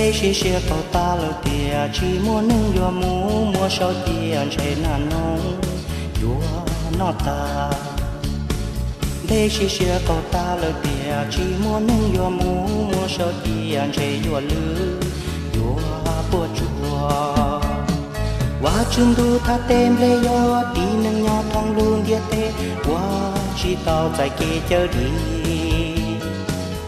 Npeb siab siab qaug tag lawm tias tsis muaj neeg yuav mus muab saub cia ntshe nas noog yuav noj tag. Npeb siab siab qaug tag lawm tias tsis muaj neeg yuav mus muab saub cia ntshe yuav lwj yuav puas tsuaj. Vajtswv ntuj thaj teb nplej yog tib neeg nyob thoob lub ntiaj teb uas tsis tau txais kev cawm dim.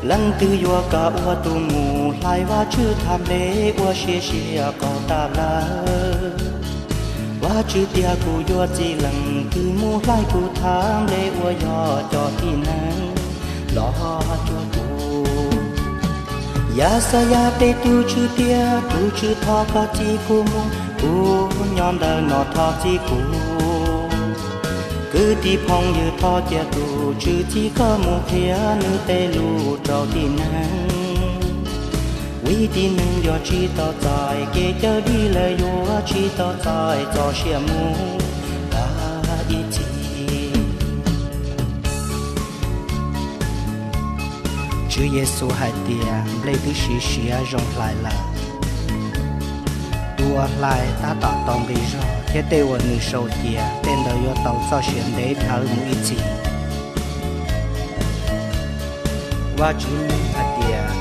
Leej twg yuav kom ua tus mus hlais Vajtswv thaj nplej uas siab siab qaug tag lawm? Vajtswv tias kuv yuav txib leej twg mus hlais kuv thaj nplej uas yog cov tib neeg los cuag kuv. Yaxayas teb tus Tswv tias, tus Tswv, thov koj txib kuv mus, kuv nyob ntawm no, thov txib kuv. Kwv tij phooj ywg, thov cia tus Tswv txib koj mus qhia nws tej lus rau tib neeg. Vim tib neeg yog tsis tau txais kev cawm dim lawm yuav tsis tau txais txoj sia mus tag ib txhis. Tswv Yexus hais tias nplej twb siv siav zoo hlais lawm. Tus uas hlais tab tom tau nqi zog thiab tej uas nws sau cia, tej ntawd yuav tau txoj sia ntev dhawv mus ib txhis. Vajtswv hais tias,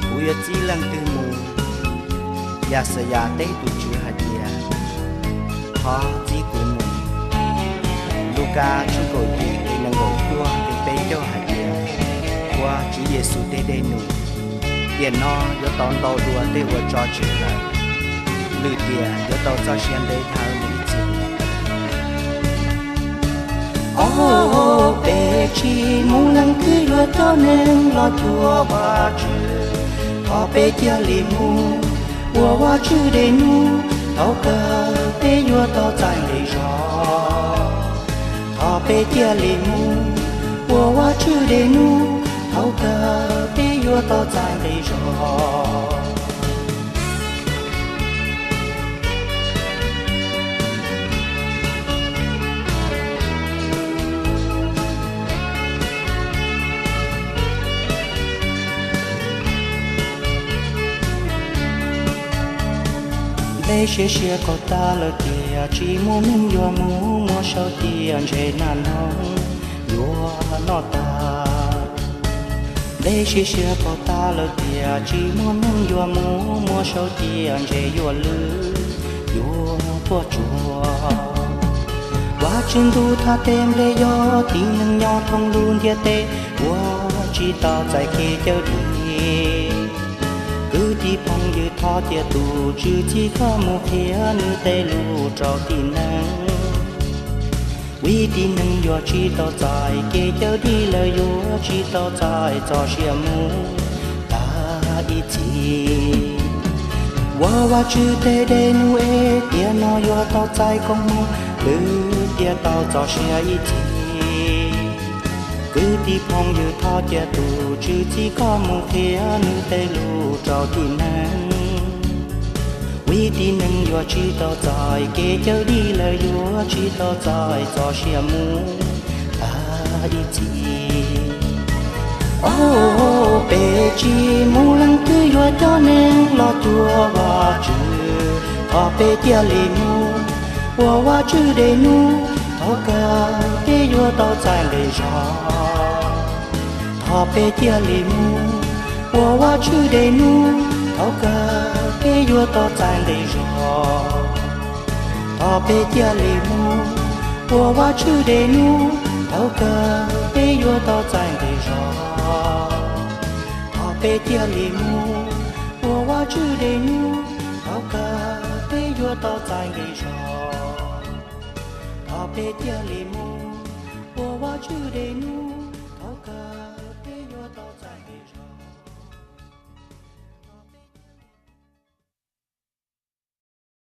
kuv yuav txib leej twg mus? Yaxayas teb tus Tswv hais tias, thov txib kuv mus. Lukas tshooj kaum yim nqe nees nkaum cuaj nqe peb caug hais tias, ua Tswv Yexus tej dej num, tiam no yuav tau ntau dua tej uas tso tseg lawm, lwm tiam yuav tau txoj sia ntev dhawv mus ib txhis. Ob peb tsis mus, leej twg yuav coj neeg los cuag Vajtswv? Thov peb cia li mus ua Vajtswv dej num, thaum kawg peb yuav tau txais nqi zog. Thov peb cia li mus ua Vajtswv dej num, thaum kawg peb yuav tau txais nqi zog. Npeb siab siab qaug tag lawm tias tsis muaj neeg yuav mus muab saub cia ntshe nas noog yuav noj tag. Npeb siab siab qaug tag lawm tias tsis muaj neeg yuav mus muab saub cia ntshe yuav lwj yuav puas tsuaj. Vajtswv ntuj thaj teb nplej yog tib neeg nyob thoob lub ntiaj teb uas tsis tau txais kev cawm dim. Kwv tij phooj ywg, thov cia tus Tswv txib koj mus qhia nws tej lus rau tib neeg. Vim tib neeg yog tsis tau txais kev cawm dim lawm yuav tsis tau txais txoj sia mus tag ib txhis. Ua Vajtswv tej dej num es tiam no yuav tau txais koob hmoov, lwm tiam tau txoj sia ib txhis. Kwv tij phooj ywg, thov cia tus Tswv txib koj mus qhia nws tej lus rau tib neeg. Vim tib neeg yog tsis tau txais kev cawm dim lawm yuav tsis tau txais txoj sia mus tag ib txhis. Ob peb tsis mus, leej twg yuav coj neeg los cuag Vajtswv? Thov peb cia li mus ua Vajtswv dej num, thaum kawg peb yuav tau txais nqi zog. Thov peb cia li mus ua Vajtswv dej num, thaum kawg peb yuav tau txais nqi zog. Thov peb cia li mus ua Vajtswv dej num, thaum kawg peb yuav tau txais nqi zog. Thov peb cia li mus ua Vajtswv dej num, thaum kawg peb yuav tau txais nqi zog. Thov peb cia li mus ua Vajtswv dej num,